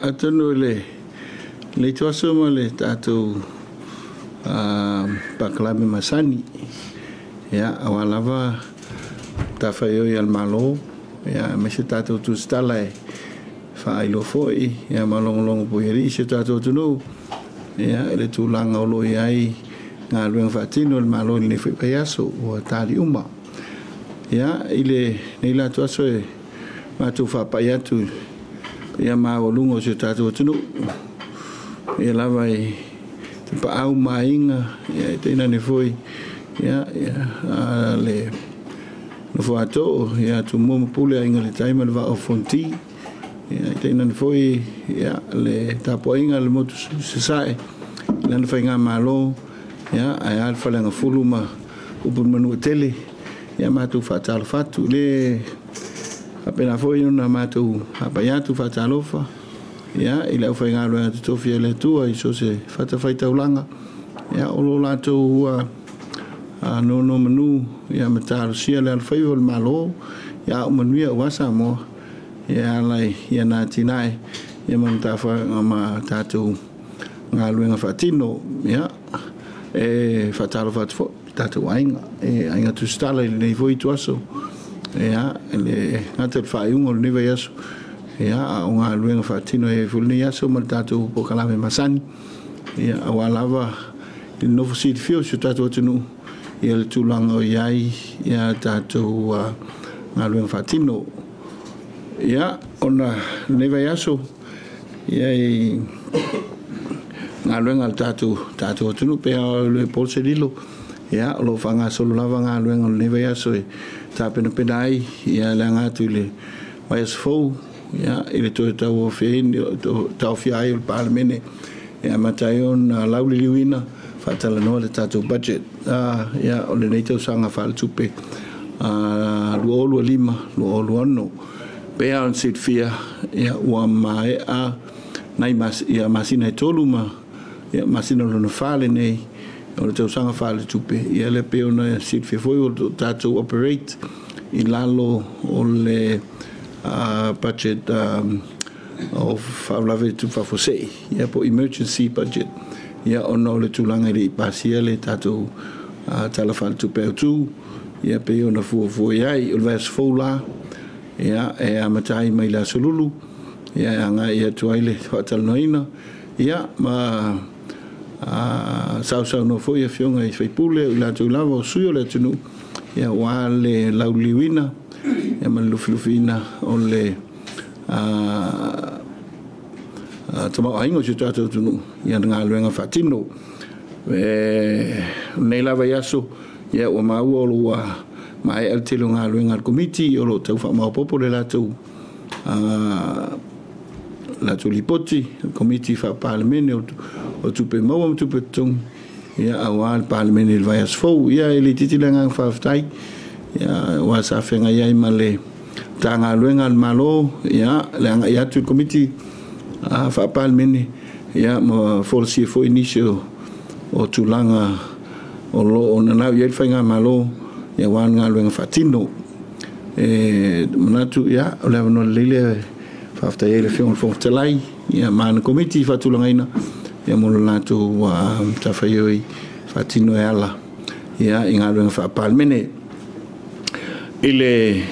Atonu le ituaso ma le tatou pakalame masani. Ia, aua lava matafaioi a le Malo, ia aemaise tatou tusitala e faailoa foi, ia ma logologo puialii si o tatou atunuu, ia i le tulaga o lo o i ai galuega faatino a le Malo i lenei foi vaiaso ua tali uma. Ia, i lenei la ituaso e matou faapai atu i paia maualuga o si o tatou atunuu, ia lava i tapaau ma aiga, ia e tainane foi ia le nofo a too ia Tumua ma Pule, Aiga i le Tai ma le Vaa o Fonoti, ia e tainane foi ia le tapuaiga a le motu i Sasae i lana faigamalo, ia ae a le Faleagafulu ma upu i le Manuatele. Ia matou faatalofa atu. Le faapena foi ona matou faapai atu faatalofa ia i le aufaigaluega totofi a le Atua i so o se fatafaitaulaga, ia o lo o latou nonomanu ia ma talosia le alofaiva o le Malo, ia au manuia aua Samoa, ia ala i ana atinae ia ma matafaiga ma tatou galuega faatino. Ia, e faatalofa atu foi i tatou aiga, e aiga tusitala i lenei foi ituaso, ia le gata i le faaiuga o lenei vaiaso, ia a o galuega faatino e foi lenei aso ma le tatou polokalame masani, ia aua lava le nofo silafia o si o tatou atunuu ia le tulaga o i ai ia tatou galuega faatino. Ia, ona lenei vaiaso ia i galuega a le tatou atunuu pe a o le po se lilo, ia o lo o faagasolo lava galuega o lenei vaiaso e tapenapena ai ia le aga atu i le vaiaso fou, ia i le toe tauaofia ai o le Palemene e amata ai ona lauliliuina faatalanoa le tatou budget, ia o lenei tausaga faaletupe 2025/2026. Pe a ona silafia, ia ua maea nai ia masina e 3 ma ia masina lona 4 lenei o le tausaga faaletupe. Ia le pei ona silafia foi o le tatou operate i lalo o le budget o faalavelave tupu faafuasei, ia po emergency budget, ia ona o le tulaga e le i pasia le tatou tala faaletupe autu, ia pei ona fuafua i ai. O le vaiaso fou la, ia e amata ai mai le aso Lulu, ia e agai atu ai le faatalanoaina, ia ma sausaunoa foi afioga i sui usufono o i latou lava o sui o le atunuu, ia aua le lauliliuina ia ma le lufilufiina o le tamaoaiga o si o tatou atunuu ia na galuega faatino. Lenei lava vaiaso, ia ua maua o lo o ua maea le tele o galuega a le Komiti, o lo o tau faamaopoopo le latou lipoti, le Komiti Faa-Palemene o Tupe Maua ma Tupe Totogi, ia aua le Palemene i le vaiaso fou. Ia e le itiiti le agaga faafetai, ia aua sa feagai ai ma le Matagaluega a le Malo, ia le agai atu i le Komiti Faa-Palemene, ia ma folasia foi nisi o tulaga o lo o nanau i ai le faigamalo, ia aua le galuega faatino. E manatu, ia, o le avanoa lelei lea e faafetai ai le Afioga i le Fofoga Fetalai, ia ma ana Komiti faatulagaina, ia mo le latou matafaioi faatino e ala ia i galuega faa-Palemene. I le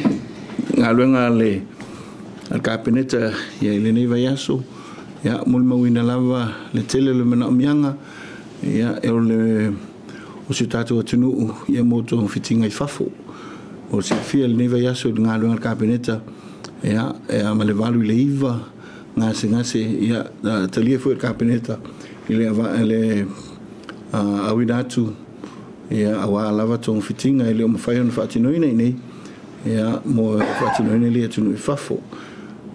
galuega a le Kapeneta ia i lenei vaiaso, ia molimauina lava le tele o le manaomiaga ia o le o si o tatou atunuu ia mo togafitiga i fafo. O le silafia i lenei vaiaso i le galuega a le Kapeneta, ia ma le 8 i le 9 gasegase, ia talia foi e le Kapeneta i le auina atu ia aua lava togafitiga e le o mafai ona faatinoina i nei, ia mo faatinoina i le atunuu i fafo.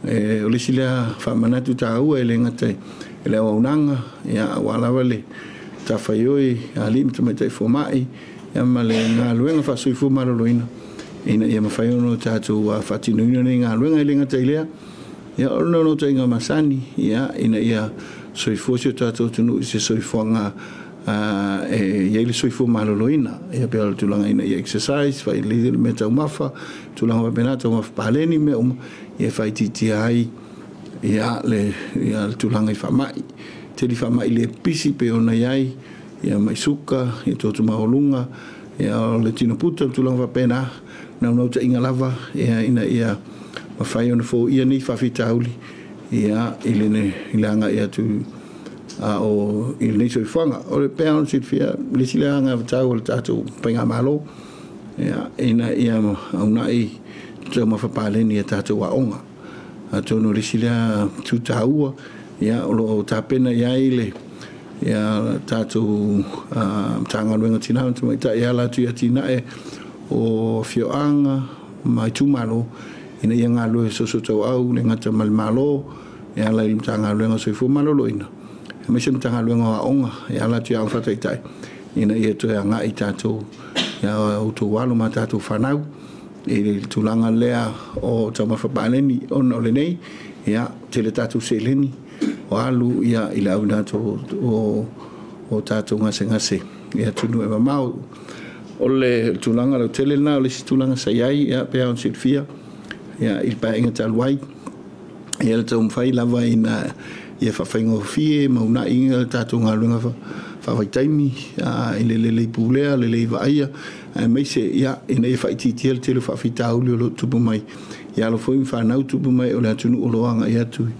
O le isi lea faamanatu taua e le gata i le auaunaga, ia aua lava le matafaioi a alii ma tamaitai fomai, ia ma le galuega faasoifua maloloina ina ia mafai ona tatou faatinoina nei galuega. E le gata i lea, ia o le naunautaiga masani, ia ina ia soifua si o tatou atunuu i se soifuaga e i ai le soifua maloloina, ia pei o le tulaga ina ia exercise, fai le mea taumafa, tulaga faapena, taumafa paleni, mea uma, ia faaitiitia ai ia le tulaga i faamai. Tele faamai le pisi pe ona i ai, ia mai suka, ia toto maualuga, ia o le tino puta, le tulaga faapena, naunautaiga lava, ia ina ia mafai ona foia nei faafitauli, ia i le agai atu o i lenei soifuaga. O le pea ona silafia, le isi lea anavatau o le tatou faigamalo, ia ina ia aunai taumafa paleni ia tatou aoga. Atonu o le isi lea tutaua, ia o loo tapena i ai le ia tatou Matagaluega o Tina ma Tamaitai e ala atu i atinae o afioaga ma itumalo, ina ia galulue soosootaua le gata ma le Malo e ala i le Matagaluega o Soifua Maloloina, aemaise le Matagaluega o Aoga e ala atu i aoga faataitai, ina ia toe agai tatou ia outou alo ma tatou fanau i le tulaga lea o taumafa paleni, ona o lenei ia tele tatou seleni o alu ia i le auina atu o tatou gasegase i atunuu e mamao. O le tulaga lautele lena, o le isi tulaga sa i ai, ia pe ona silafia, ia i le paeaiga talu ai, ia le taumafai lava ina ia faafaigofie ma uunai le tatou galuega faavaitaimi, i le lelei pulea, lelei vaaia, aemaise ia ina ia faaitiitia le tele o faafitauli o lo o tupu mai i alo foi ma fanau tupu mai o le atunuu o lo o agai atu i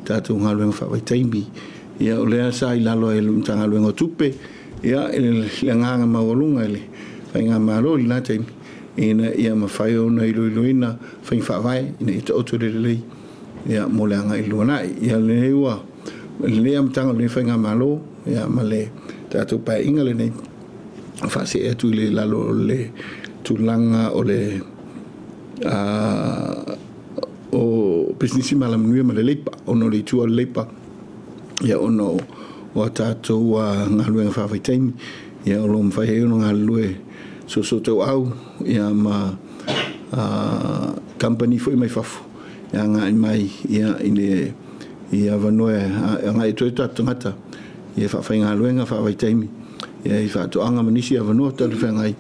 tatou galuega faavaitaimi. Ia o lea sa i lalo ai le Matagaluega o Tupe, ia i le agaga maualuga i le faigamalo i lena taimi, ina ia mafai ona iloiloina faiga faavae ina ia taoto le lelei ia mo le agai i le lumanai. Ia lenei ua lenei amataga o lenei faigamalo, ia ma le tatou paeaiga lenei, faasee atu i le lalo o le tulaga o le o pisinisi ma alamanuia ma le leipa, ona o le itu o le leipa, ia ona o a tatou galuega faavaitaimi, ia o lo o mafai ai ona galulue soosootaua ia ma kamupani foi mai fafo e agai mai ia i le i avanoa e agai atu ai tatou tagata ia faafaigaluega faavaitaimi ia i faatoaga ma nisi avanoa talafeagai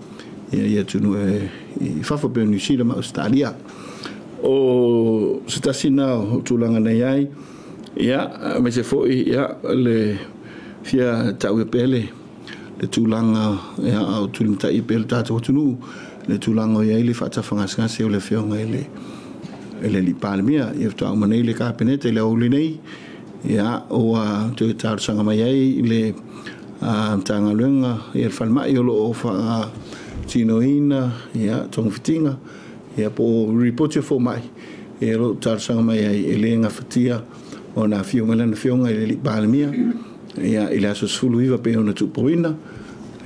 ia i atunuu i fafo pei o Niu Sila ma Ausetalia. O se tasi na o tulaga na i ai, ia aemaise foi ia le fia tau pea le tulaga ia o tulimatai pea le tatou atunuu, le tulaga o i ai le faatafagasegase o le afioga i le alii Palemia. Ia faatoa uma nei le Kapeneta i le aoauli nei, ia ua toe talosaga mai ai le Matagaluega ia le falemai o lo o faatinoina ia togafitiga, ia po o ripoti o fomai, ia o lo o talosaga mai ai e le gafatia ona afio mai lana afioga i le alii Palemia ia i le aso 19 pei ona tuupoina,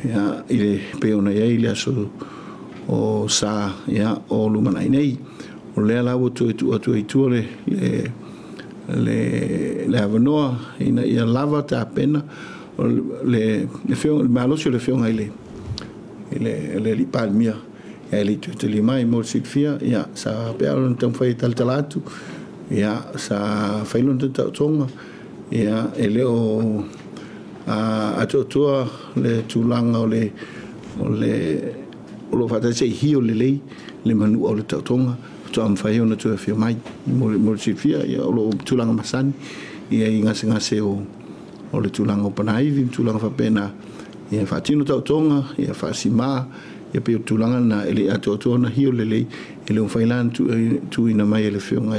ia i le pei ona i ai le aso o sa ia o lumanai nei. O lea la ua toe tuu atu ai i tua le avanoa ina ia lava tapena o le afioga, le malosi o le afioga i le alii Palemia, ia e le i toe talia mai mo le silafia, ia sa pea ona taumafai e talatala atu, ia sa fai lona taotoga, ia e le o atoatoa le tulaga o le o lo o faatasi ai hio lelei le manua o le taotoga, faatoa mafai ona toe afio mai mo le silafia, ia o lo o tulaga masani ia i gasegase o le tulaga o panaivi ma tulaga faapena, ia faatino taotoga, ia faasima, ia pei o tulaga na e le atoatoa ona hio lelei, e le o mafai la ona tuuina mai e le afioga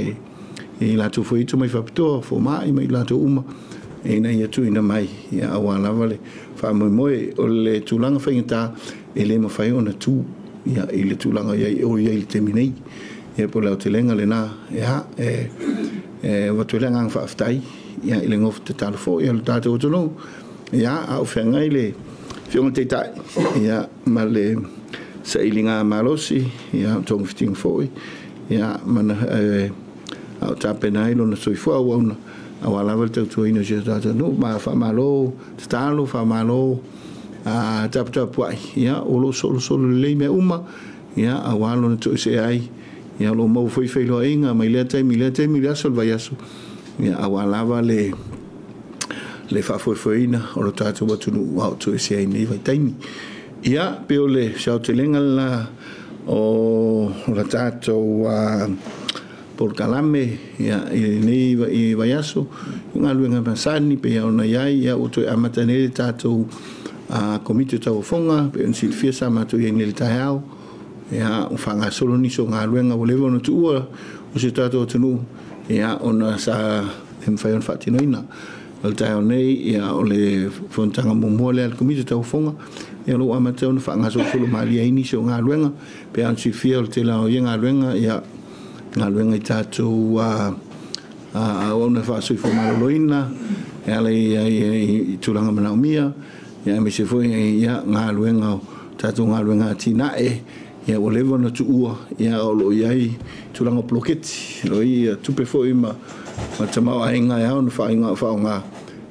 i latou foi ito mai faapitoa, fomai mai latou uma, ina ia tuuina mai ia aua lava le faamoemoe. O le tulaga faigata e le mafai ona tu ia i le tulaga o i ai i le taimi nei. Ia po o le aotelega lena, ia e avatu ai le agaga faafetai ia i le gofa tatalo foi o le tatou atunuu, ia a o feagai le afioga i le Taitai ia ma le sailiga malosi ia togafitiga foi ia ma a o tapena ai lona soifua auauna aua lava le tautuaina o si o tatou atunuu. Ma faamalo tatalo, faamalo taputapuai, ia o lo o solosolo lelei mea uma, ia aua lona toesea ai, ia o lo o maua foi feiloaiga mai lea taimi i lea taimi, le aso le vaiaso, ia aua lava le faafoefoeina o le tatou atunuu a o toesea ai nei vaitaimi. Ia pe o le saotelega lena o le tatou polokalame ia i lenei i vaiaso galuega masani pei ona i ai ia ua toe amata nei le tatou Komiti o Tauofoga pei ona silafia sa matou i ai nei i le taeao ia ua faagasolo nisi o galuega ua leva ona tuua o si o tatou atunuu ia ona sa e mafai ona faatinoina. O le taeao nei ia o le fonotaga muamua lea a le Komiti o Tauofoga ia o lo o amata ona faagasolosolo malie ai nisi o galuega pei ona silafia o le tele o ia galuega ia galuega i tatou auauna faasoifua maloloina e ala i tulaga manaomia ia aemaise foi ia galuega tatou galuega atinae ia ua leva ona tuua ia o lo o i ai tulaga o poloketi o lo o i ai tupe foi ma tamaoaiga e ao ona faaaoga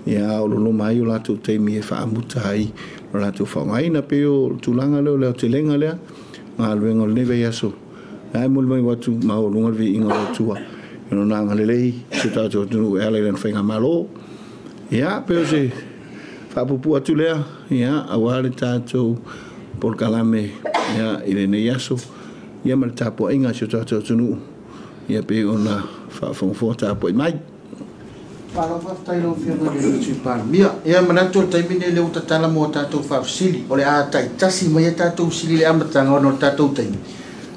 ia o lo o loma ai o latou taimi e faamuta ai o latou faaaogaina pei o le tulaga lea o le aotelega lea galuega o lenei vaiaso ae molimau atu maualuga le viiga o le Atua i lona agalelei i si o tatou atunuu e ala i lana faigamalo. Ia pei o se faapuupuu atu lea ia aua le tatou polokalame ia i lenei aso ia ma le tapuaiga a si o tatou atunuu ia pei ona faafogafoga tapuai mai. Malo faafetai lau Afioga i le Sui Palemia. Ia manatu o le taimi lenei lea ua tatala mo tatou faafesili. O le a taitasi mai a tatou fesili i le amataga ona o le tatou taimi.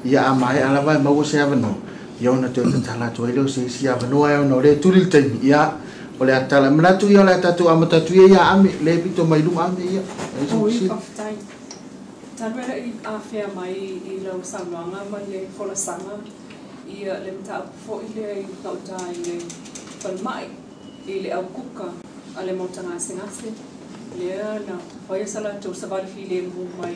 Ia a maea lava e maua se avanoa, ia ona toe tatala atu ai lea o se isi avanoa ona o lea e tuli le taimi. Ia o le a tatala. Manatu ia o le a tatou amata atu ia ia Ame, lea e pito mai luma Ame ia. Oi, faafetai. Talu ai le afea mai i lau saunoaga ma le folasaga ia le mataupu foi lea i gauta i le falemai i le aukuka a le maota gasegase lea na faia sa latou savali filemu mai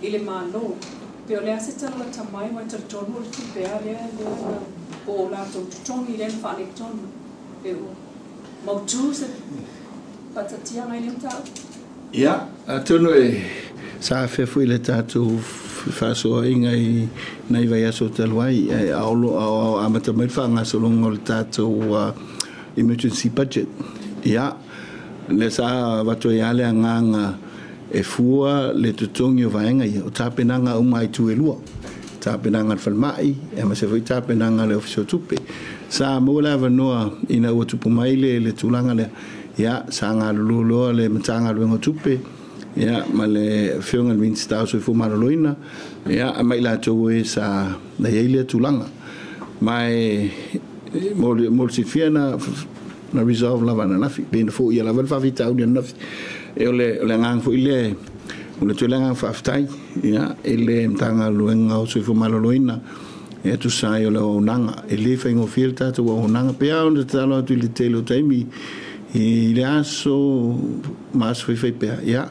i le Malo. Pe o le a se tala lata mai ma talitonu o le tupe a lea lea na po o latou totogi lea na faaletonu pe ua mautu se faatatiaga i le mataupu. Ia, atonu e sa afea foi le tatou faasoaina i nai vaiaso talu ai a o amata mai le faagasologa o le tatou emergency budget. Ia, le sa avatu ai lava le agaga e fua le totogi o vaega ia o tapenaga uma i itu e lua, tapenaga a le falemai aemaise foi tapenaga a le Ofisa o Tupe. Sa maua le avanoa ina ua tupu mai le tulaga lea, ia sa galulue loa le Matagaluega o Tupe ia ma le Afioga i le Minisita o Soifua Maloloina ia ma i latou e sa na i ai lea tulaga. Ma e mo le silafia na resolve lava ananafi pe na foia lava le faafitauli ananafi. E o le agaga foi lea o le toe le agaga faafetai ia i le Matagaluega o Soifua Maloloina e tusa ai o le auaunaga. E le faigofie le tatou auaunaga pe a ona tatalo atu i le tele o taimi i le aso ma aso faifai pea ia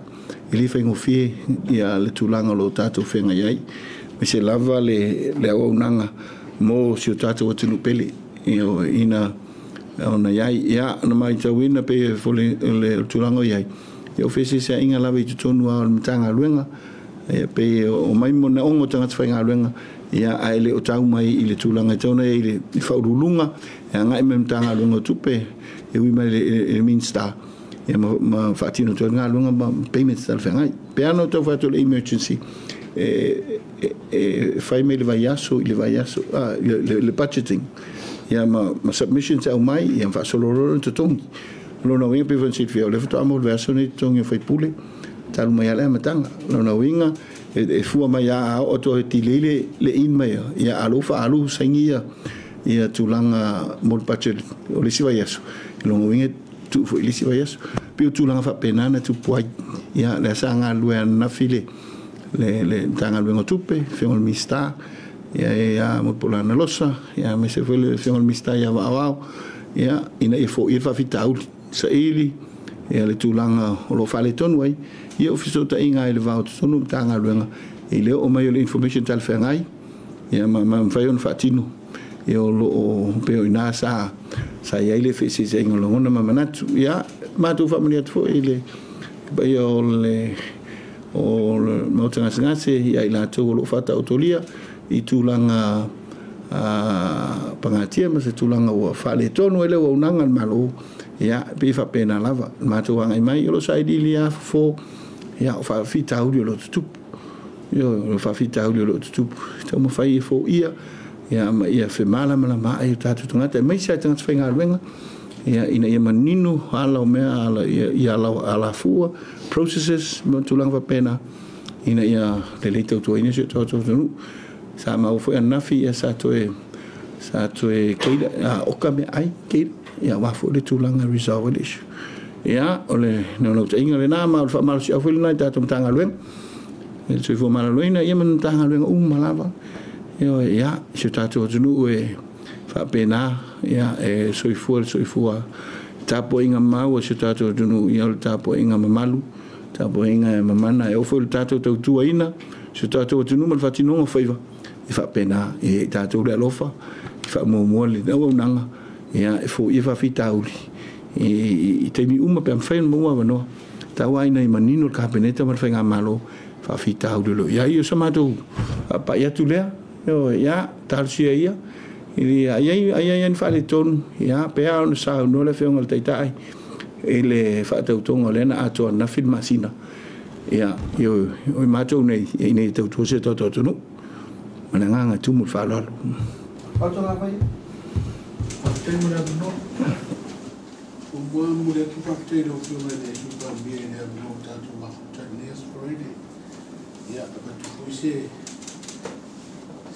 e le faigofie ia le tulaga o lo o tatou feagai ai aemaise lava le auaunaga mo si o tatou atunuu pele ina ona i ai ia ona matauina pe le tulaga o i ai ia o feseseaiga lava i totonu o le Matagaluega ia pe o mai manaoga o tagata faigaluega ia ae le o tau mai i le tulaga e tau ona i ai i le faauluuluga e agai mai le Matagaluega o Tupe e ui mai le Minisita ia ma faatino atu ai le galuega ma payments talafeagai. Pe ana o tau fai atu o le emergency e fai mai le vaiaso i le vaiaso le budgeting ia ma submissions e aumai ia ma faasolo loa le totogi. O lona uiga pei foi ona silafia o lea faatoa mo le vaiaso nei totogi o faipule talu mai lava le amataga. O lona uiga e fua mai a oo atu e tilei le in mai ia alo faaalu saini ia tulaga mo le budget o le isi vaiaso. O lona uiga tuu foi i le isi vaiaso. Pei o tulaga faapena na tupu ai. Ia lea sa galulue ananafi le Matagaluega o Tupe, Afioga i le Minisita ia Mulipola Losa ia aemaise foi le Afioga i le Minisita ia Vaaoao ia ina ia foia le faafitauli saili ia le tulaga o lo o faaletonu ai ia o fesootaiga ai le va o totonu o Matagaluega i le oo mai o le information talafeagai ia ma mafai ona faatino ia o lo o pei o ina sa i ai le feeseeseaiga o lagona ma manatu. Ia matou faamanuia atu foi i le paia o le maota gasegase ia i latou o lo o faataotolia i tulaga pagatia ma se tulaga ua faaletonu ai le auaunaga a le Malo. Ia pei faapena lava le matou agai mai o lo o sailiili lava fofo ia o faafitauli o lo o tutupu. Ia o faafitauli o lo o tutupu taumafai e foia Ia ma ia femalamalamaai o tatou tagata aemaise lava i tagata faigaluega, ia ina ia manino ala o mea ala ia alafua processes ma tulaga faapena ina ia lelei tautuaina si o tatou atunuu. Sa maua foi ananafi ia sa toe keila oka meaai keila ia aua foi le tulaga e resolve ai le issue. Ia o le naunautaiga lena ma o le faamalosiau foi lena i tatou Matagaluega i le Soifua Maloloina ia ma Matagaluega uma lava. Ia si o tatou atunuu e faapena ia e soifua le soifua tapuaiga mau a si o tatou atunuu, ia o le tapuaiga mamalu, tapuaiga e mamana e oo foi i le tatou tautuaina si o tatou atunuu ma le faatinoga o faiva e faapena e i tatou le alofa e faamuamua le auaunaga ia e foia faafitauli i taimi uma pe a mafai ona maua avanoa taua ina ia manino le Kapeneta ma le Faigamalo faafitauli o lo o i ai. O sa matou faapai atu lea, ia talosia ia ai ai ni faaletonu ia pe a ona saunoa le Afioga i le Taitai i le faatautoga o lea na atoa ananafi le masina ia o matou nei ina ia tautua si o tatou atunuu. Ma le agaga e tumu i le faaaloalo. Fautuaga mai. Faafetai mo le avanoa. Muamua momoli atu faafetai i lau Afioga i le Sui Palemia i le avanoa ua tatou mafuta i lenei Aso Faraile. Ia, avatu foi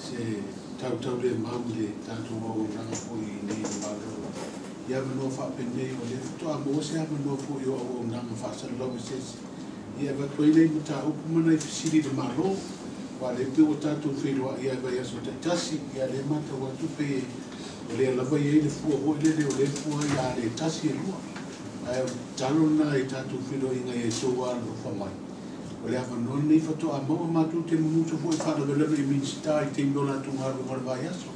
se tautaulemau i le tatou auaunaga foi i inei i le Malo. I avanoa faapenei o lea faatoa maua se avanoa foi o auaunaga faasalalau e se isi. Ia avatu ai nei mataupu ma nai fesili i le Malo. Aua o lea pei ua tatou feiloai ai vaiaso taitasi, ia lea matau atu pei o lea lava e i ai le fua foi lele o lea fua ia le tasi e lua. Ae o le tatalo lena i tatou feiloaiga ia outou alolofa mai. O le avanoa lenei faatoa maua matou te musu foi faalavelave i Minisita i taimi o latou galuega o le vaiaso.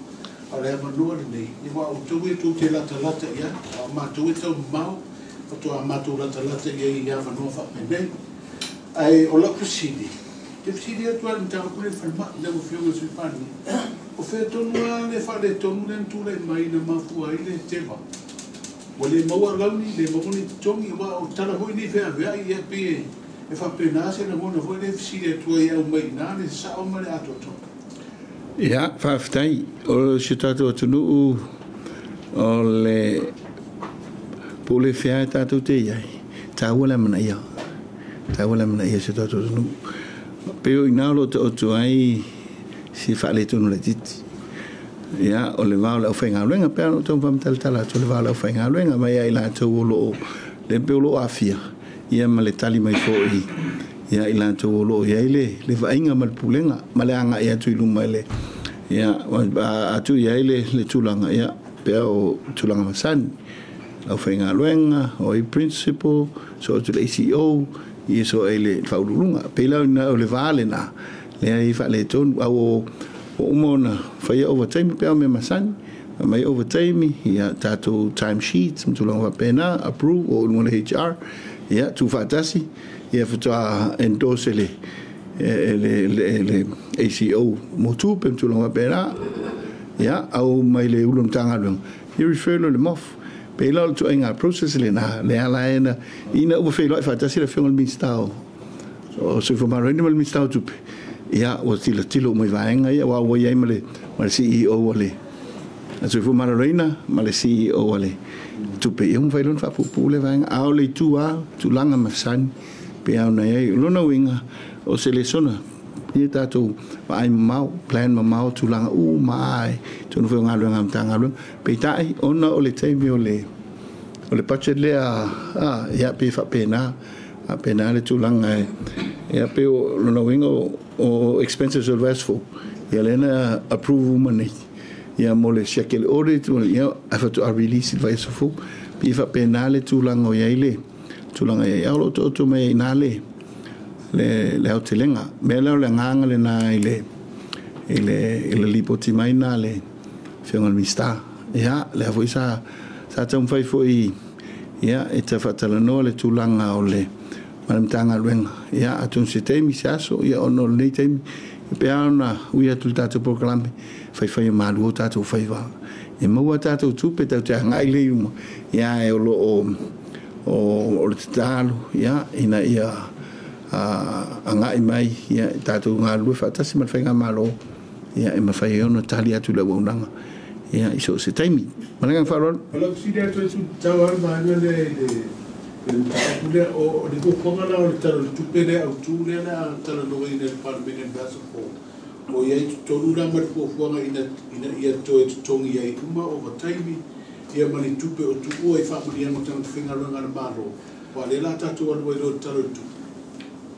A o le avanoa lenei, ia aua o outou e tou te latalata i ai, a o matou e taumamao, faatoa matou latalata i ai i avanoa faapenei. Ae o lau fesili, te fesili atu lava i le mataupu lea i le falemai, lau Afioga i le Sui Palemia, o fea tonu lava le faaletonu lea na tulai mai na mafua ai le teva? Ua le maua alauni, le maua ni totogi, aua o tala foi nei feaveai, ia pei e faapena se lagona foi lea e fesili atu ai e aumai i ina le sao ma le atoatoa. Ia, faafetai. O si o tatou atunuu o le pule fea e tatou te i ai, taua le amanaia. Taua le amanaia o si o tatou atunuu. Pei o i ina o lo o taoto ai si faaletonu laitiiti. Ia, o le va o le aufaigaluega, pe ana ou tau faamatalatala atu o le va o le aufaigaluega mai ia i latou o lo o le pei o lo o aafia, ia ma le tali mai foi ia i latou o lo o i ai le vaaiga ma le pulega ma le agai atu i luma i le ia atu i ai le tulaga ia pe o tulaga masani aufaigaluega o ai principal so atu le ACO ia so ai le faauluuluga pei la o le va lena lea i faaletonu au o uma ona faia overtime pe o mea masani mai overtime ia tatou time sheets ma tulaga faapena approve o luga le HR ia tuufaatasi ia faatoa endorse le ACO mo tupe ma tulaga faapena ia au mai le ulu o Matagaluega ia refer lo le MOF pei la o le ituaiga process lena le ala ai na ina ua feiloai faatasi le Afioga i le Minisita o Soifua Maloloina ma le Minisita o Tupe ia ua tilotilo uma i vaega ia aua ua i ai ma le CEO o le Soifua Maloloina ma le CEO o le Tupe ia ua mafai loa ona faapuupuu le vaega a o le itu lava tulaga masani pe a ona i ai. O lona uiga o se lesona ia tatou vaai mamao, plan mamao tulaga uma lava i totonu foi o galuega a Matagaluega. Peitai ona o le taimi o le budget lea ia pe faapena faapena le tulaga ia pe o lona uiga o expenses o le vaiaso fou ia lea na approve uma nei ia mo le siaki o le audit ia ae faatoa release i le vaiaso fou pe faapena le tulaga o i ai le tulaga i ai. A o lo o taoto mai ai i ina le aotelega. Mea lea o le agaga lena i le lipoti mai na le Afioga i le Minisita. Ia lea foi sa taumafai foi ia e faatalanoa le tulaga o le Matagaluega. Ia atonu se taimi se aso ia ona o lenei taimi pe a ona ui atu le tatou polokalame faifai o malu o tatou faiva. E maua tatou tupe tau te agai le i uma ia e o lo o le tatalo ia ina ia agai mai ia tatou galulue faatasi ma le faigamalo Ia e mafai ai ona tali atu le auaunaga ia i so o se taimi. Ma le agaga faaaloalo. O lau fesili atu ai tatau lava le vaega lea i le mataupu lea, o le fuafuaga la o le Tala o le Tupe lea autu lea o le a talanoaina e le Palemene i le vaiaso fou, o i ai totonu la ma le fuafuaga ina ia toe totogi ai uma ovataimi ia ma ni tupe o tuua i faamanuiaga o tagata faigaluega a le Malo, aua o lea o le a tatou alu ai loa i le Tala o le Tupe.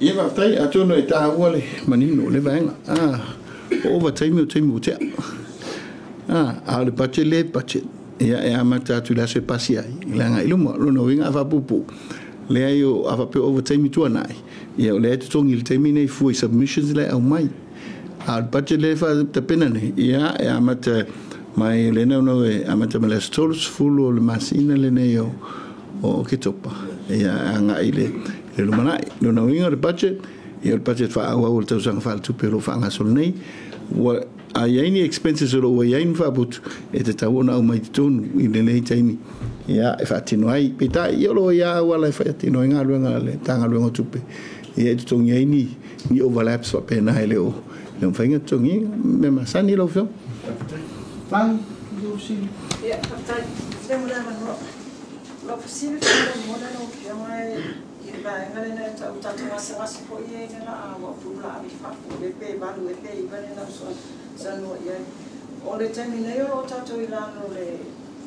Ia faafetai, atonu e taua le manino o le vaega. O ovataimi o taimi ua tea. A o le budget lea e budget. Ia e amata atu i le aso e pasi ai, i le agai i luma. O lona uiga a faapuupuu, leai o, a faapea o ovataimi tuanai, ia o lea e totogi i le taimi nei fua i submissions la e aumai. A o le budget lea e faatapena nei, ia e amata mai le naunau e amata mai le aso 30 o le masina lenei o Oketopa, ia e agai i le lumanai. Lona uiga o le budget, ia o le budget faaauau o le tausaga faaletupe o lo o faagasolo nei, ua a i ai ni expenses o lo o ua i ai ni faaputu, e tatau ona aumai totonu i lenei taimi, ia e faatino ai. Peitai, ia o lo o i ai auala e faatino ai galuega a le Matagaluega o Tupe, ia e totogi ai ni overlaps faapena e le o mafai ona totogiina. Mea masani lau Afioga. Mai, lau fesili. Ia, faafetai. Faafetai mo le avanoa. Lau fesili faamolemole lau Afioga i le vaega lena e tau tatou gasegase foi ia ina la a ua pulu la ave i fafo e pe 8 e pe 9 lena ua saunoa i ai. O le taimi nei o lo o tatou i lalo o le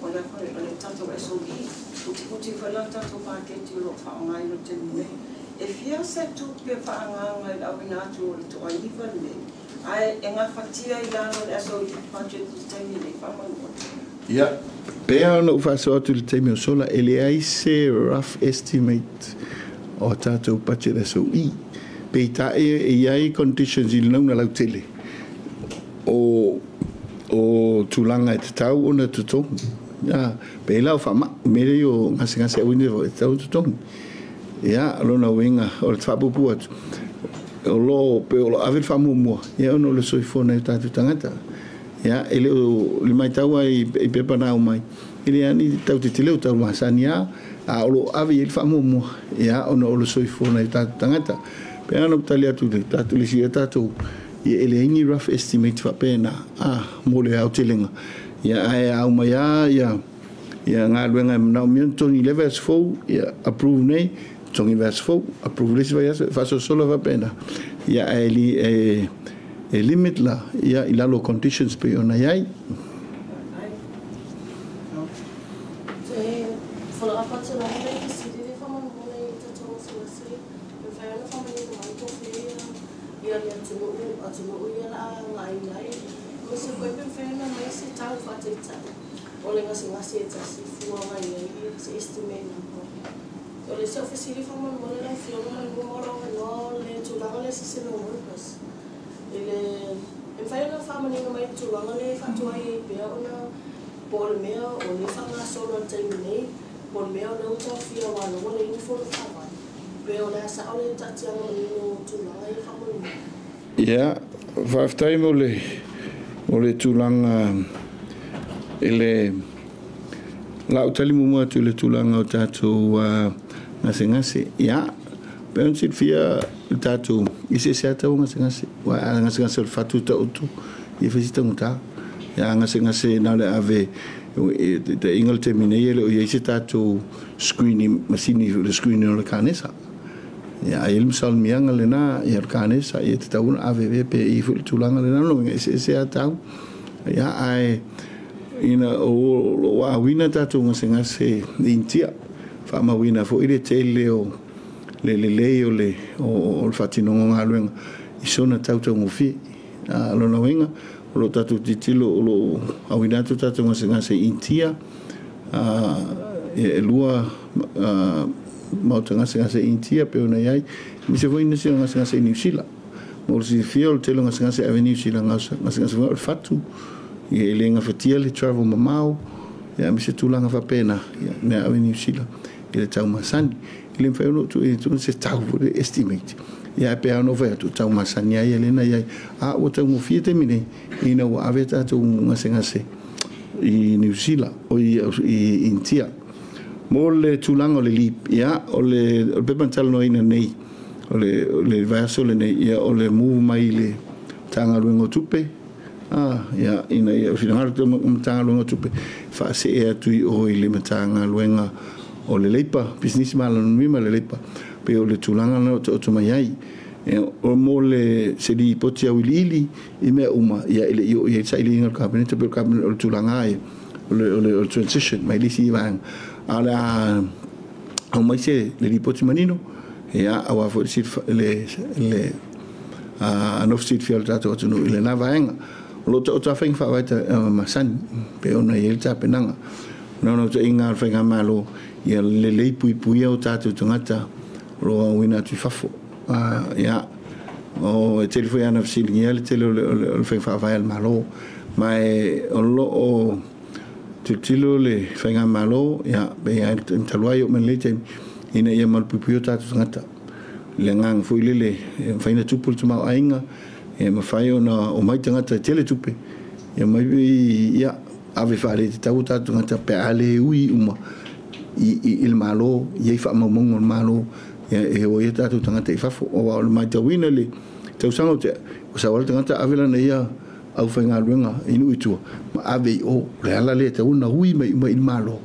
o le o le tatou SOE, utiuti foi la le tatou paketi o lo o faaaogaina i le taimi nei. E fia se tupe faaagaaga i le auina atu o le toaiva lenei, ae e gafatia i lalo o le SOE budget i le taimi nei faamolemole. Ia, pei ona ou faasoa atu i le taimi o sola, e leai se rough estimate o a tatou budget SOE. Peitai e i ai conditions i le nauna lautele o o tulaga e tatau ona totogi. Ia, pei la o faamai, mea ia o gasegase auina e tatau ona totogi. Ia, o lona uiga o le faapuupuu atu, o lo o pei o lo o ave le faamuamua ia ona o le soifua o nai o tatou tagata. Ia, e le o le matau lava i pepa na aumai, e le ani tau tetele o tau masani lava, a o lo o ave i ai le faamuamua, ia, ona o le soifua o nai o tatou tagata. Pei lava ona ou tali atu i le tatou le isi tatou, ia e leai ni rough estimate faapena, mo le aotelega. Ia, ae a aumai lava ia ia galuega e manaomia ona totogi i le vaiaso fou, ia approve nei, totogi i le vaiaso fou, approve i le isi vaiaso, e faasolosolo faapena. Ia, ae e limit la, ia, i lalo o conditions pei ona i ai. Se follow up atu lava le fesili lea faamolemole i tatou gasegase e mafai ona faamanino mai po o fea ia le atunuu atunuu ia la a agai ai aemaise foi pe mafai ona aumai se tau faataitai o le gasegase e tasi fua mai ai se estimate number. O le isi au fesili faamolemole lau Afioga ma le luma o lou avanoa o le tulaga lea seasonal workers i le e mafai ona faamanino mai le tulaga lea e faatuai ai pea ona po o le mea o lea e faagasolo i le taimi nei, po o le mea o lea ua taofia aua o lea ua leai ni fono faavae, pe o le a sao le taatiaga manino o tulaga ia faamolemole. Ia, faafetai mo le mo le tulaga i le la ou tali muamua atu i le tulaga o tatou gasegase. Ia, pei ona silafia le tatou eseese lava tau o gasegase, aua a gasegase o le fatu taoto, ia e fai si taugata. Ia a gasegase na o le ave taitaiga o le taimi nei e le o i ai se tatou screening masini le screening o le kanesa. Ia a i ai le masalimiaga lena ia o le kanesa ia e tatau ona ave ave pe i ai foi le tulaga lena lona uiga e eseese lava tau. Ia ae ina o lo o auina tatou gasegase i Initia, faamauina foi le tele o le lelei o le o le faatinoga o galuega i sona tautaugofie. O lona uiga, o lo o tatou tilotilo o lo o auina atu tatou gasegase i Initia, e lua maota gasegase i Initia pei ona i ai, aemaise foi nisi o gasegase i Niu Sila. Mo le silafia o le tele o gasegase e ave i Niu Sila, gasegase foi o le fatu, ia e le gafatia le travel mamao, ia aemaise tulaga faapena, ia mea ave i Niu Sila i le tau masani. E le mafai ona ou tuuina atu se tau foi le estimate, ia ae pei lava ona ou fai atu, tau masani lava ia lea na i ai. A ua taugofie taimi nei, ina ua ave tatou gasegase i Niu Sila, oi i Initia. Mo le tulaga o le LEAP, ia, o le pepa na talanoaina nei, o le vaiaso lenei, ia, o le move mai i le Matagaluega o Tupe, Ia ina ia finagalo te Matagaluega o Tupe faasee atu i o i le Matagaluega o le Leipa, Pisinisi ma Alamanuia ma le Leipa, pe o le tulaga lena o taoto mai ai. O mo le se lipoti auiliili i mea uma, ia e le i oo i ai le sailiiliga o le Kapeneta, pe o le tulaga ai o le transition mai le isi vaega. A o le a aumai se le lipoti manino, ia aua foi le anofu silafia o le tatou atunuu i lena vaega. O lo o taoto lava faiga faavae masani pe ona i ai le tapenaga. O le naunautaiga o le faigamalo ia lelei puipuia o tatou tagata o lo o auina atu i fafo. Ia, o e tele foi ana fesiligia le tele o le faiga faavae a le Malo. Ma e o lo o tilotilo le faigamalo, ia, pe ia talu ai o mai lenei taimi, ina ia malupuipuia o tatou tagata. Le agaga foi lele, e mafai ona tupu le tamaoaiga, e mafai ona omai tagata e tele tupe, ia mai ia ave faaletatau o tatou tagata pe a le ui uma i le Malo, i ai faamaumauga o le Malo, ia e o ia tatou tagata i fafo. Aua o le matauina le tausaga o tea, o sau lava le tagata ave lana ia aufaigaluega i nuu i tua, ma ave i o. O le ala lea e tatau ona ui mai uma i le Malo,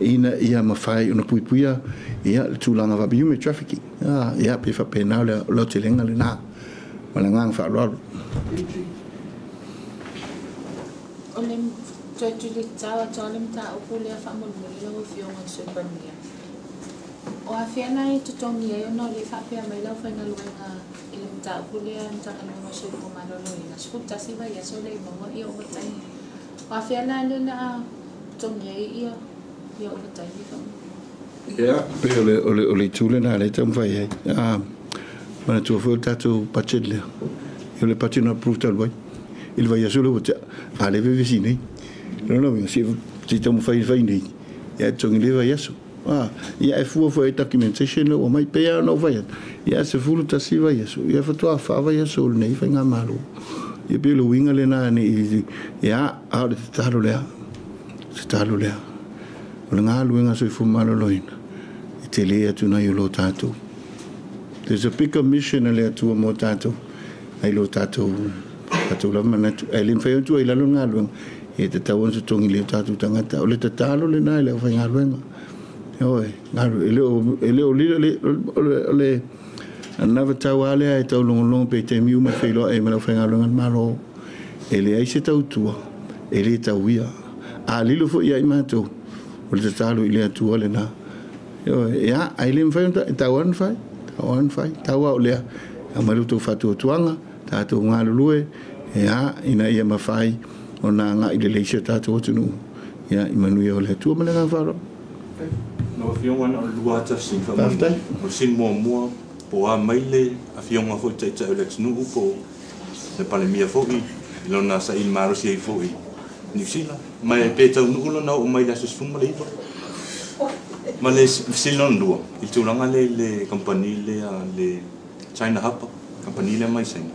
ina ia mafai ona puipuia ia le tulaga faapea human trafficking. Ia pe faapena o le aotelega lena. Ma le agaga faaaloalo. O le toe tulitatau atu lava le mataupu lea faamolemole lau Afioga i le Sui Palemia. O afea na e totogi ai ona o lea e faapea mai le aufaigaluega i le mataupu lea Matagaluega o le Soifua Maloloina, 11 vaiaso le i maua ia ovataimi. O afea la lea o le a totogi ai ia ovataimi faamolemole? Ia, pei o le itu lena lea e taumafai ai. Manatua foi o le tatou budget lea. O le budget na approve talu ai. I le vaiaso lea ua tea, a lea e vevesi nei. Lona uiga, se i taumafai e fai nei, ia e totogi le vaiaso. Ia e fua foi ai documentation lea ua aumai. Pei lava ona ou fai atu, ia 11 vaiaso, ia faatoa 4 vaiaso o lenei faigamalo. Ia pei o le uiga lena nei, ia, a o le tatalo lea, tatalo lea. O le galuega soifua maloloina, e tele atu nai o lo tatou. There's a bigger mission a le Atua mo tatou, ai lo tatou, tatou lava manatu. Ae le mafai ona tuu ai i lalo le galuega, e tatau ona totogi lea o tatou tagata. O le tatalo lena i le aufaigaluega. Ioe, galu, e le o lilo, o le anavatau lava lea e taulogologo pe taimi uma e feiloai ai ma le aufaigaluega a le Malo. E leai se tautua, e le tauia. A lilo foi ia i matou, o le tatalo i le Atua lena. Ioe, ia, ae le mafai ona tau lava ona fai, tau lava ona fai, tau lava o lea. Aumai lo outou faatuatuaga, tatou galulue, ia, ina ia mafai ona agai lelei si o tatou atunuu, ia, i manuia o le Atua ma le agaga faaaloalo. Lau Afioga na o le lua ata fesili faamolemole. O le fesili muamua, po o a mai le afioga foi taitai o le atunuu po o le Palemia foi i lona saili malosi ai foi i Niu Sila, ma e pe taunuu lona oo mai i le aso 19. Ma le fesili lona lua, i le tulaga lea i le kamupani lea le China Harbour, kamupani lea mai Saina,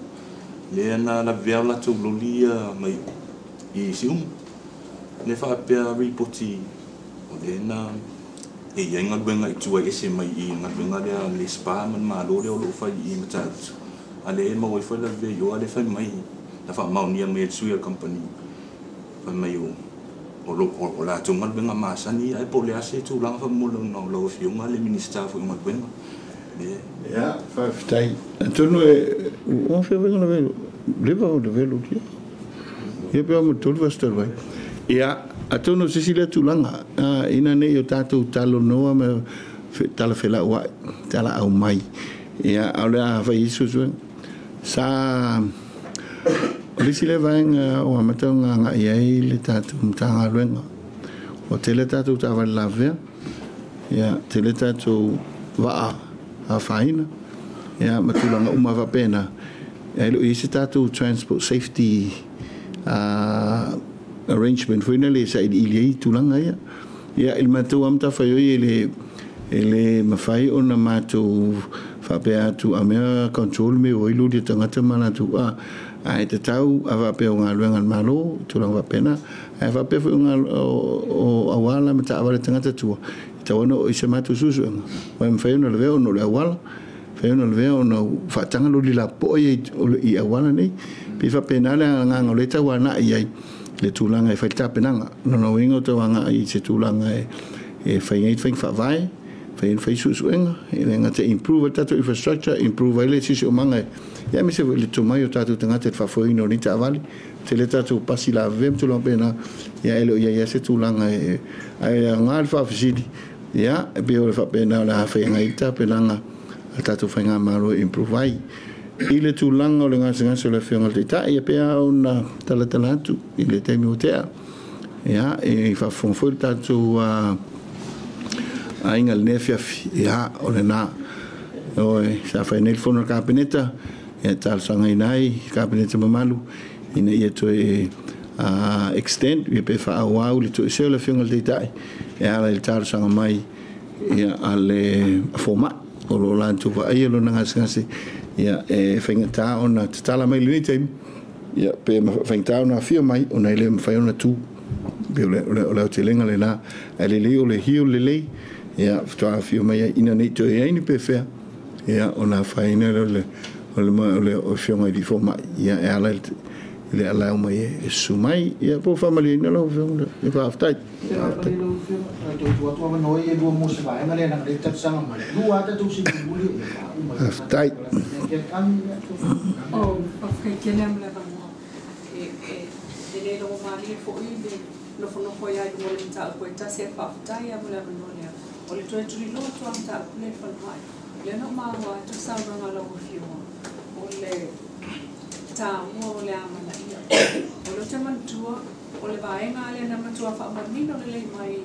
lea na lavevea o latou loli ia mai i Siumu. Lea faapea ripoti o lea na e i ai galuega i tua e ese mai i galuega lea le SPA ma le Malo lea o lo o fai i Matautu. A lea e maua ai foi lavevea i o, a lea fai mai na faamaonia mai e le sui o le kamupani fai mai o latou galuega masani, ae po o le a se tulaga faamolemole ona o lau Afioga le Minisita foi o Galuega. Ia, faafetai. Atonu e ua fia faiga na velo. Leva o le velo tia. Ia pe o mo tolu vaiaso talu ai. Ia, atonu o se isi lea tulaga, ina nei o tatou talanoa ma tala felauai, tala aumai. Ia, a o le a fai ai suesuega. Sa o le isi lea vaega o amata ona agai ai le tatou Matagaluega. Ua tele tatou taavale lavea, ia, tele tatou vaa afaina, ia, ma tulaga uma faapena. Ae le o i ai se tatou transport safety arrangement foi lea e sailiili ai tulaga ia. Ia, i le matou lava matafaioi e le mafai ona matou faapea atu a mea control me o ai loli o tagata ma latou ae tatau a faapea o galuega a le Malo, tulaga faapena. Ae faapea foi o auala ma taavale tagata tua, e tatau ona oo i se matou suesuega, ua e mafai ona lavea ona o le auala. Fai ona lavea ona faataga loli lapopoa ia i auala nei. Pe faapena le agaga o lea e tau agai ai le tulaga e fai le tapenaga. O lona uiga o tau agai i se tulaga e fai ai faiga faavae, fai ai fai suesuega, e le gata e improve ai le tatou infrastructure, improve ai le siosiomaga, ia aemaise foi le tomai o tatou tagata i le faafoeina o nei taavale. Tele tatou pasi lavevea ma tulaga faapena, ia e le o i ai lava se tulaga e ae aoga le faafesili, ia e pei o le faapena o le a fai ai le tapenaga a le tatou faigamalo e improve ai. I le tulaga o le gasegase o le Afioga i le Taitai, ia pei lava ona talatala atu i le taimi ua tea, ia e faafofoga foi le tatou aiga i lenei afiafi, ia o lena. Ioe, sa fai nei le fono a le Kapeneta, ia talosagaina ai le Kapeneta mamalu ina ia toe extend, ia pe faaauau le toesea o le Afioga i le Taitai e ala i le talosaga mai ia a le fomai o lo o latou vaaia lona gasegase, ia e faigata ona tatala mai lenei taimi, ia pe faigata ona afio mai ona e le mafai ona tu. Pe o le aotelega lena, ae lelei o le heal lelei, ia faatoa afio mai ai ina nei toe ai ni pefea, ia ona afaina lea o le afioga i le fomai, ia e ala i le allow mai e susu mai, ia po o faamalieina lau afioga, ia faafetai. Faafetai. O faafetai tele mo le avanoa. E le logomalie foi le nofonofo ai i luga o le mataupu e tasi e faafetai mo le avanoa lea. O le toe tuliloa atu a mataupu lea i le falemai. Lea na ou maua atu saunoaga a lau afioga o le taua o le amanaia. O le te manatua o le vaega lea na matua faamanino lelei mai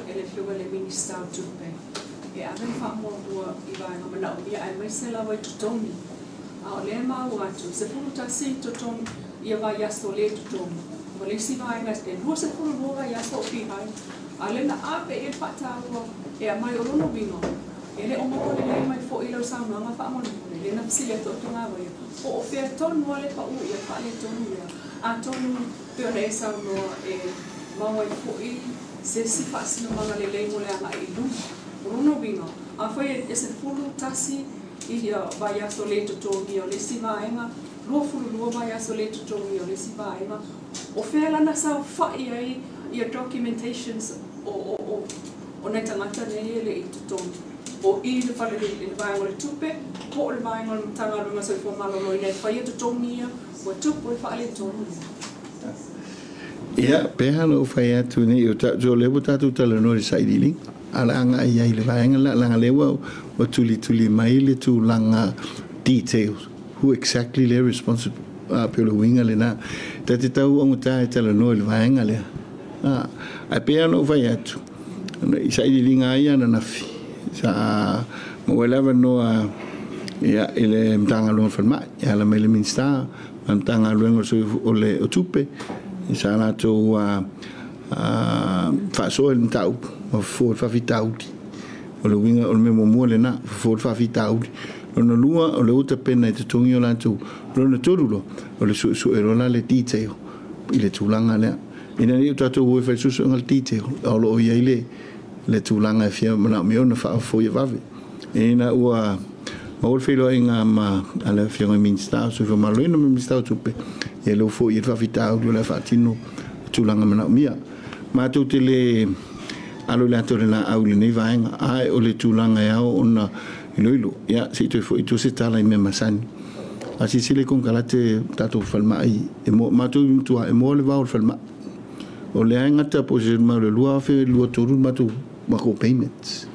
e le afioga i le Minista o Tupe. E ave le faamuamua i vaega manaomia aemaise lava i totogi. A o lea maua atu, 11 totogi ia vaiaso le totogi. Ma le isi vaega e 22 vaiaso o pihai. A lea na ave i le faataua e aumai o lona uiga. E le o maua lelei mai foi lau saunoaga faamolemole. Le na fesili atu atugawaia. Po o fea tonu a le pau ia faaletonu lea. Atonu pe ona e saunoa e maua ai foi se isi faasinomaga lelei mo le agai i luma. O lona uiga, afai e 11 ia vaiaso le totogia o le isi vaega, 22 vaiaso le totogia o le isi vaega, o fea lana saofai ai ia documentations o nai tagata nei e le i totogi. O i le fale le vaega o le tupe, po o le vaega o le Matagaluega Soifua Maloloina e faia totogi ia, ua tupu e faaletonu. Ia, pe a na ou fai atu nei, o tatou lea ua tatou talanoa i le sailiiliga, a le agai ai i le vaega lea, leaga lea ua tulituli mai le tulaga details, who exactly le responsible, a pe o le uiga lena. Ta te tau augata e talanoa i le vaega lea. Ae pei lava ona ou fai atu, i sailiiliga ai ananafi, sa maua ai le avanoa ia i le Matagaluega o le Falemai, e ala mai le Minisita ma le Matagaluega o le Tupe, sa latou faasoa i le mataupu ma fofo i le faafitauli. O le uiga o le mea muamua lena, fofo i le faafitauli. Lona lua, o le ua tapena i totogi o latou. Lona tolu loa, o le suesue loa la le detail i le tulaga lea. Ina ne i o tatou o e fai suesuega le detail, a o lo o i ai le tulaga e fia manaomia ona faafofoa ia vave. Ina ua maua le feiloaiga ma le Afioga i le Minisita o Soifua Maloloina ma le Minisita o Tupe, ia lea ua foi i ai le faafitauli o le a faatino tulaga manaomia. Matou te le alo i le ata o le laau i lenei vaega, ae o le tulaga e ao ona iloilo. Ia, se i toe foi i tua se tala i mea masani. A silasila i konekarate tatou falemai, e moa, matou i matua, e moa le vao o le falemai. O lea e gata po o se mau le 2023 le matou payments.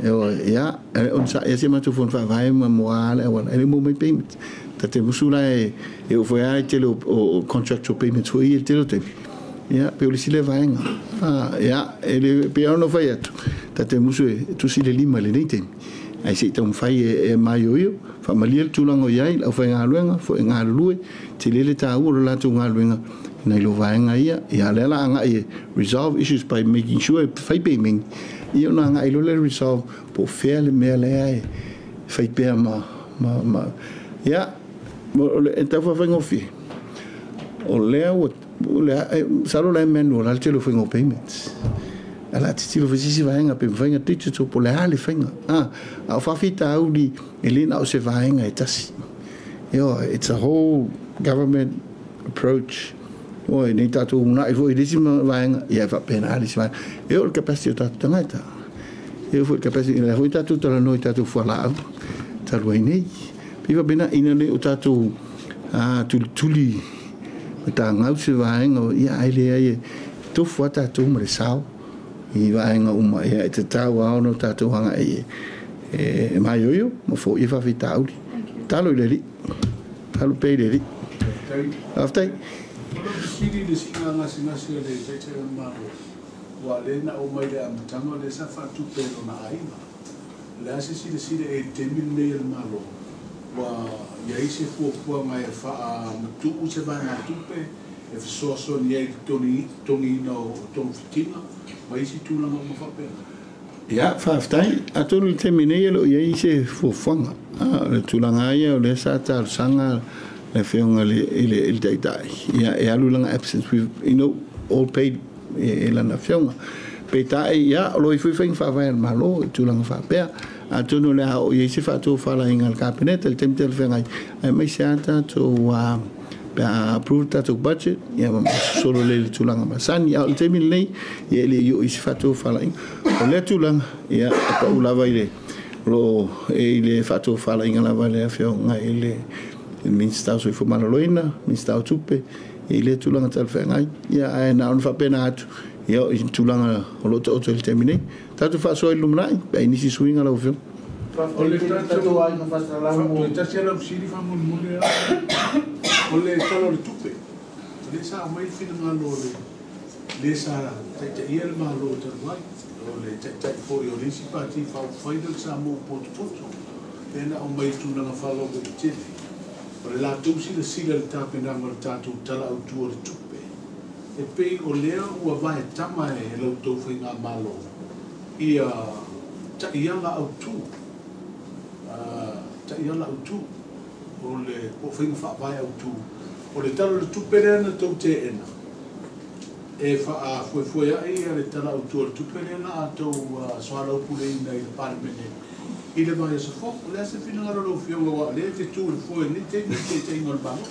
Ia, ona sae se matou fono faavae ma moa le auala, e le maua mai payments. Ta te musu la e oo foi lava i tele o contractual payments foi ia i le tele o taimi. Ia, pe o le isi lea vaega. Ia, e le, pei lava ona fai atu, ta te musu e tusi le lima i lenei taimi. Ae se i taumafai e maioio, faamalie le tulaga o i ai, le aufaigaluega, foi e galulue, tele le taua o le latou galuega nai lo vaega ia. Ia, lea la agai e resolve issues by making sure e fai payment, ia ona agai loa lea resolve po o fea le mea lea e fai pea ma, ia, o le e tau faafaigofie, o lea ua, o lea, masalo la e manual lava le tele o faiga o payments. Ala titilo foi sisi vaega pe mafai ona digital po o le a le faiga a o faafitauli e lē na o se vaega e tasi. Ioe, it's a whole government approach. Oi, nei tatou uunai foi i le isi vaega, ia e faapena le isi vaega. E oo i le capacity o tatou tagata. E oo foi i le capacity, o lea foi tatou talanoa i tatou fualaau talu ai nei. Pei faapena, ina ne o tatou tulituli matagau se vaega, ia ae leai e tofu lava tatou ma le sao i vaega uma, ia e tatau lava ona tatou agai e maioio ma foia faafitauli. Talo i le Alii, talo pea i le Alii. Faafetai. O lau fesili i le siiga gasegase a le Taitai o le Malo, aua o lea na oo mai i le amataga o lea sa faatupe e lona aiga. O le a se silasila i ai i le taimi lenei a le Malo, ua i ai se fuafuaga e faamatuu se vaegatupe e fesoasoani ai i le totogiina o togafitiga ma isi tulaga uma faapena? Ia, faafetai. Atonu i le taimi nei e le o i ai se fuafuaga. O le tulaga lava ia o lea sa talosaga le Afioga i le Taitai, ia e alu i lana absence, we've, you know, all paid e lana Afioga. Peitai, ia, o lo o i ai foi faiga faavae a le Malo i tulaga faapea. Atonu o le a oo i ai se faatofalaiga a le Kapeneta i le taimi talafeagai, aemaise lava tatou pe a approve le tatou budget, ia ma sosolo lea i le tulaga masani. A o le taimi lenei, ia e le i oo i se faatofalaiga. O lea tulaga, ia, e pau lava i le, o lo o i le faatofalaiga lava le Afioga i le Minisita o Soifua Maloloina, Minisita o Tupe, i lea tulaga talafeagai. Ia, ae na ona faapena atu, ia, i tulaga o lo o taoto i le taimi nei. Tatou faasoa i le lumanai, pe a i nisi suiga lau Afioga. O le tatou toe tasi lava lau fesili faamolemole o le Tala o le Tupe. O lea sa aumai le finagalo o le le sa taitaia le Malo talu ai, o le taitai foi o le isi Pati Faaupufai lea o le Samoa ua potopoto, lea na aumai i tulaga faalauaitele. O le latou silasila i le tapenaga o le tatou Tala Autu o le Tupe, e pei o lea ua vaetama e la outou faigamalo ia taiala autu, taiala autu o le po o faiga faavae autu o le Tala o le Tupe lea na tou teena e faafuefuea'i le Tala Autu o le Tupe lea na a tou soalaupuleina i le Palemene i le vaiaso fou. O le a se finagalo o lau Afioga aua o lea e te tu i le foe i lenei taimi i le taitaiga o le Malo?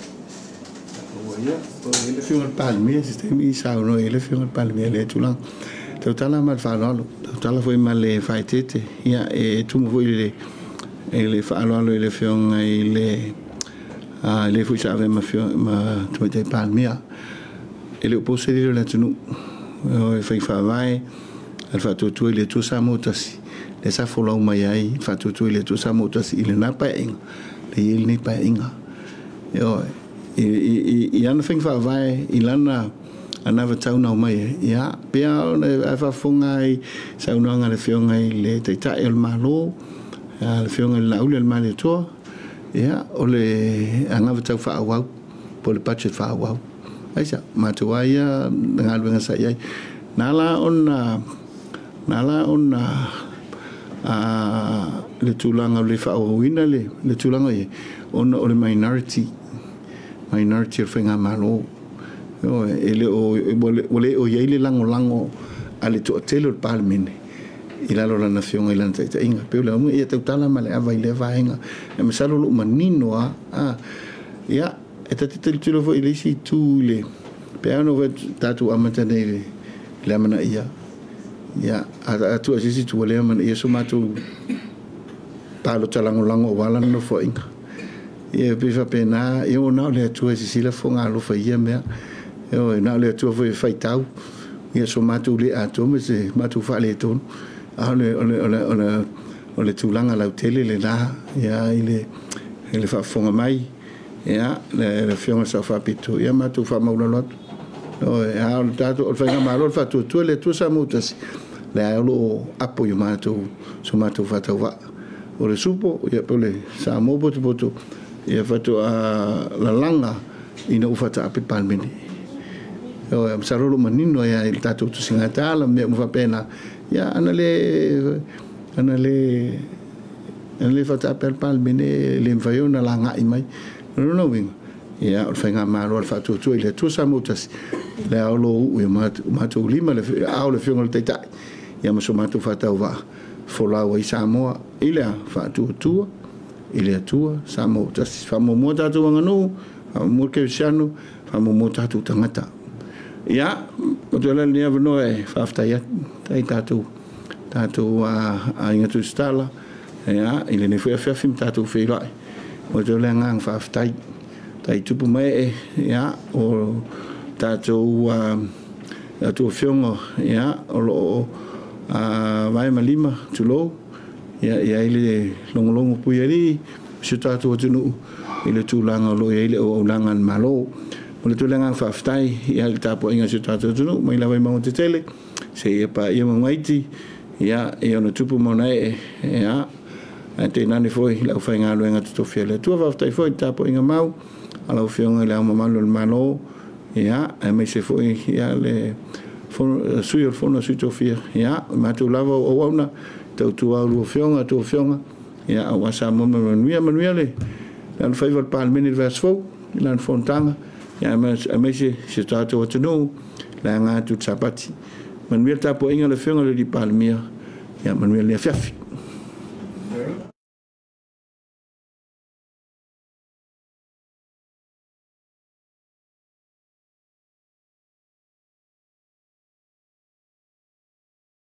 Ia, o le Afioga i le Palemia, se taimi saunoa i ai le Afioga i le Palemia i lea tulaga. Tautala ma le faaaloalo, tautala foi ma le faaeteete. Ia, e tumu foi i le faaaloalo i le Afioga i le le foi sa avea ma Tamaitai Palemia. E le o po se lilo i le atunuu, e fai faavae a le Faatuatua i le Atua Samoa Tasi, lea sa folau mai ai le Faatuatua i le Atua Samoa Tasi i lena paeaiga, lea e i ai lenei paeaiga. Ioe, i ana faiga faavae, i lana anavatau na omai ai, ia, pei lava ona e faafofoga ai i saunoaga a le Afioga i le Taitai o le Malo, le Afioga i le Laauli o le Malietoa, ia, o le anavatau faaauau, po o le budget faaauau. Aisa, matou lava ia galuega sa i ai. Na ala ona, na ala ona le tulaga o le faaauauina le tulaga i ai, ona o le minority, minority o le faigamalo. Ioe, e le o, ua le o i ai le lagolago a le toatele o le Palemene i lalo o lana afioga i lana taitaiga. Pei o le auga, ia tautala ma le ava i lea vaega. Ae masalo o lo o manino lava. Ia, e ta te tilotilo foi i le isi itu i le, pe a ona tatou amata nei i le amanaia, ia, a tuu ese isi itu ua le amanaia so matou palota lagolago aua lana nofoaiga. Ia, e pei faapena, ia ua na o le Atua e sisila fofoga alofa i ia mea. Ioe, na o le Atua foi e faitau ia so matou le atoa ma se matou faaletonu. A o le, o le, o le, o le, o le tulaga lautele lena, ia, i le faafofoga mai, ia, le Afioga i le Sao Faapito, ia matou faamaulalo atu. Ioe, a o le tatou, o le faigamalo, o le faatuatua le Atua Samoa tasi, lea o lo o apo i o matou, so matou faatauvaa. O le supo, ia, po o le Samoa potopoto, ia faatoa lalaga ina ua faataape le Palemene. Ioe, masalo o lo o manino ai lava i le tatou tusiga tala ma mea uma faapena, ia, ana le, ana le, ana le faataape a le Palemene, e le mafai ona lagai mai. O lona uiga, Ia, o le faigamalo a le Faatuatua i le Atua Samoa ua tasi, le ao lo u'u i o matou lima le ao le Afioga i le Taitai, ia ma so matou faatauvaa, folau ai Samoa i le a Faatuatua i le Atua Samoa ua tasi. Faamuamua tatou aganuu, faamuamua le kerisiano, faamuamua tatou tagata. Ia, o te ala lenei avanoa e faafetai atu ai tatou tatou aiga tusitala, ia, i lenei foi afiafi ma tatou feiloai. O te le agaga faafetai tai tupu mai e, ia, o tatou atu afioga, ia, o loo vae ma lima tulou, ia, i ai le logologo pui alii si o tatou atunuu i le tulaga o lo o i ai le auaunaga a le Malo. O le tulaga faafetai ia le tapuaiga a si o tatou atunuu mai lava i mauga tetele seia paia maugaiti, ia, i ona tupu ma ona ee, ia, ae tainane foi le aufaigaluega totofi a le Atua. Faafetai foi i le tapuaiga mau a lau Afioga i Le Ao Mamalu o le Malo, ia, aemaise foi ia le Sui o le Fono a Sui Tofia, ia, o matou lava o auauna tautua a lua afioga, a outou afioga, ia, aua Samoa ma manuia, manuia le alofaiva o le Palemene i le vaiaso fou i lana fonotaga, ia, aemaise si o tatou atunuu le aga atu i le Sapati. Manuia le tapuaiga a le Afioga i le Palemia, ia, manuia le afiafi.